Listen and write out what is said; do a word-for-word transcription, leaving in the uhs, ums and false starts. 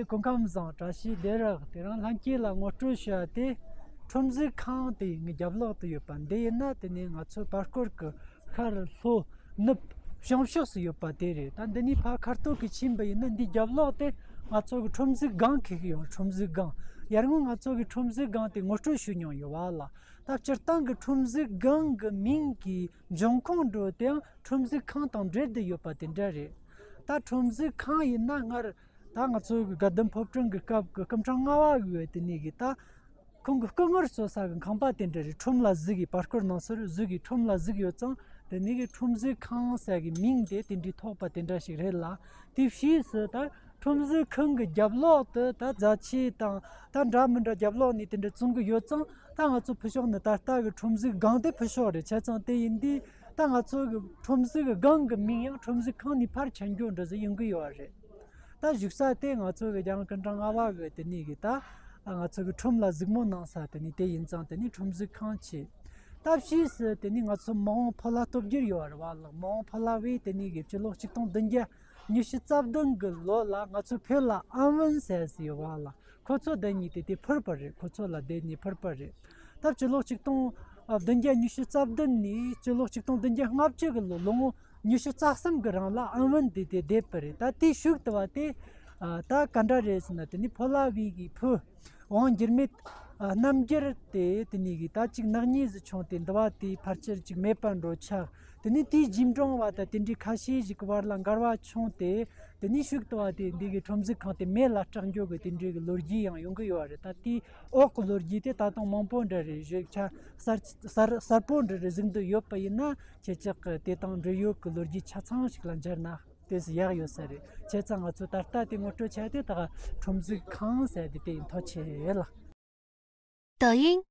སྐུ་ཁམས་བཟང་། བཀྲ་ཤིས་བདེ་ལེགས། དེ་རིང་ལྷན་རྒྱས་ལ་ངོ་སྤྲོད་ཞུ་ཡ་དེ། ཁྲོམ་གཟིགས་ཁང་དེ་ངའི་རྒྱབ་ལོགས་དུ་ཡོད་པ་འདི་ཡིན་ན། དེ་ནས་ང་ཚོ་བར་སྐོར་གྱི་ཤར་ལྷོ་ནུབ་བྱང་ཕྱོགས་སུ་ཡོད་པ་དེ་རེད། ད་འདི་ནས་ཕར་ཁ་ཐུག་གི་ཕྱིན་པ་ཡིན་ན། འདི་རྒྱབ་ལོགས་དེ་ང་ཚོ་གི་ཁྲོམ་གཟིགས་སྒང་ཁེགས་ཡོད། ཁྲོམ་གཟིགས་སྒང་། ཡར་སྔོན་ང་ཚོ་གི་ཁྲོམ་གཟིགས་སྒང་དེ་ངོ་སྤྲོད་ཞུས་མྱོང་ཡོད་པ་ལ། ད་སྤྱིར་བཏང་གི་ཁྲོམ་གཟིགས་སྒང་གི་མིང་གི་འབྱུང་ཁུངས་འདྲ་བོ་དེའང་ཁྲོམ་གཟིགས་ཁང་དང་འབྲེལ་བསྡད་ཡོད་པ་དེ་འདྲ་རེད། ད་ཁྲོམ་གཟིགས་ཁང་ཡིན་ན། སྔར་ད་ང་ཚོ་གི་དགའ་ལྡན་ཕོ་བྲང་གི་སྐབས་ཀྱི་སྐུ་ཕྲེང་ལྔ་པ་གི་དེ་ནས་གི་ད་ཁོང་གི་སྐུ་ངལ་གསོ་ས་གི་ཁང་པ་དེ་འདྲ་རེད། ཁྲོམ་ལ་གཟིགས་ཀྱི། བར་སྐོར་གནང་སར་གཟིགས་ཀྱི། ཁྲོམ་ལ་གཟིགས་ཡོད་ཙང་། དེ་ནས་གི་ཁྲོམ་གཟིགས་ཁང་ཟེར་གི་མིང་དེ་དེ་འདྲའི་ཐོགས་པ་དེ་འདྲ་ཞིག་རེད་ལ། དེ་ཕྱིས་སུ་ད་ཁྲོམ་གཟིགས་ཁང་གི་རྒྱབ་ལོགས་དུ་ད་རྫ་ཆས་དང་ད་འདྲ་མི་འདྲ་རྒྱབ་ལོགས་ནས་དེ་འདྲ་བཙོང་གི་ཡོད་ཙང་། ད་ང་ཚོ་ཕུ་ཤོག་ནི་ད་ལྟ་གི་ཁྲོམ་གཟིགས་སྒང་དེ་ཕུ་ཤོག་རེད། བྱས་ཙང་དེ་ཡིན་དུས་ད་ང་ཚོ་གི་ཁྲོམ་གཟིགས་གི་སྒང་གི་མིང་ཡང་ཁྲོམ་གཟིགས་ཁང་ནས་ཕར་ཆད་འགྱོ་འདྲ་ཟིག་ཡོང་གི་ཡོད་རེད། ད་བཞུགས་ས་དེ་ང་ཚོ་གི་རྒྱལ་དབང་སྐུ་ཕྲེང་ལྔ་པ་གི་དེ་ནས་གི་ད་ང་ཚོ་གི་ཁྲོམ་ལ་གཟིགས་མོ་གནང་ས་དེ་ནས་དེ་ཡིན་ཙང་། དེ་ནས་ཁྲོམ་གཟིགས་ཁང་བྱས། ད་ཕྱིས་སུ་དེ་ནས་ང་ཚོ་མི་དབང་ཕོ་ལྷ་སྟོབས་རྒྱལ་ཡོད་རེད་པ་ལགས། མི་དབང་ཕོ་ལྷ་བས་དེ་ནས་གི་སྤྱི་ལོ་ཆིག་སྟོང་བདུན་བརྒྱ་ཉི་ཤུ་རྩ་བདུན་གི་ལོ་ལ་ང་ཚོ་བོད་ལ་ཨམ་བན་ཟེར་ཟེར་ཡོད་པ་ལགས། ཁོ་ཚོ་དེ་ནས་དེ་དེ་ཕུལ་བ་རེད། ཁོ་ཚོ་ལ་དེ་ནས་ཕུལ་བ་རེད། ད་སྤྱི་ལོ་ཆིག་སྟོང་བདུན་བརྒྱ་ཉི་ཤུ་རྩ་བདུན་ནས་སྤྱི་ལོ་ཆིག་སྟོང་བདུན་བརྒྱ་ལྔ་བཅུ་གི་ལོ་ལོ་ངོ་ཉི་ཤུ་རྩ་གསུམ་གི་རིང་ལ་ཨམ་བན་དེ་དེ་བསྡད་པ་རེད། ད་དེའི་གཞུག་ཏུ་བ་དེ་ད་ག་འདྲ་རེད་ཟེར་ན། དེ་ནས་ཕོ་ལྷ་བའི་གི་བུ་དབང་འགྱུར་མེད་རྣམ་རྒྱལ་དེ་དེ་ནས་གི་ད་ཅིག་ནག་ཉེས་སུ་བྱུང་སྟེ་འདི་བ་དེ་ཕལ་ཆེར་ཅིག་མེད་པ་འགྲོ་ཆགས། དེ་ནས་དེའི་རྗེས་འབྲང་བ་དང་དེ་འདྲའི་ཁ་ཤས་ཤིག་གི་བར་ལ་འགལ་བ་བྱུང་སྟེ། དེ་ནས་གཞུག་ཏུ་བ་དེ་འདི་གི་ཁྲོམ་གཟིགས་ཁང་དེ་མེ་ལ་སྲེག་འགྱོ་གི་དེ་འདྲའི་གི་ལོ་རྒྱུས་ཡང་ཡོང་གི་ཡོད་རེད། ད་དེའི་འོག་གི་ལོ་རྒྱུས་དེ་ད་དུང་མང་པོ་འདྲ་རེད། ཞིབ་ཆ་གསར་གསར་གསར་པོ་འདྲ་རེ་གཟིགས་འདོད་ཡོད་པ་ཡིན་ན། ཁྱེད་ཅག་གི་དེ་དང་འབྲེལ་ཡོད་ཀྱི་ལོ་རྒྱུས་ཆ་ཚང་ཞིག་ལ་མཇལ་ན་དེ་སུ་ཡག་ཡོད་ས་རེད། བྱས་ཙང་ང་ཚོ་ད་ལྟ་དེ་ངོ་སྤྲོད་བྱས་ཏེ། ད་ཁྲོམ་གཟིགས་ཁང་ཟེར་དེ་དེ་ཡིན། ཐུགས་རྗེ་ཆེ་ལགས། 抖音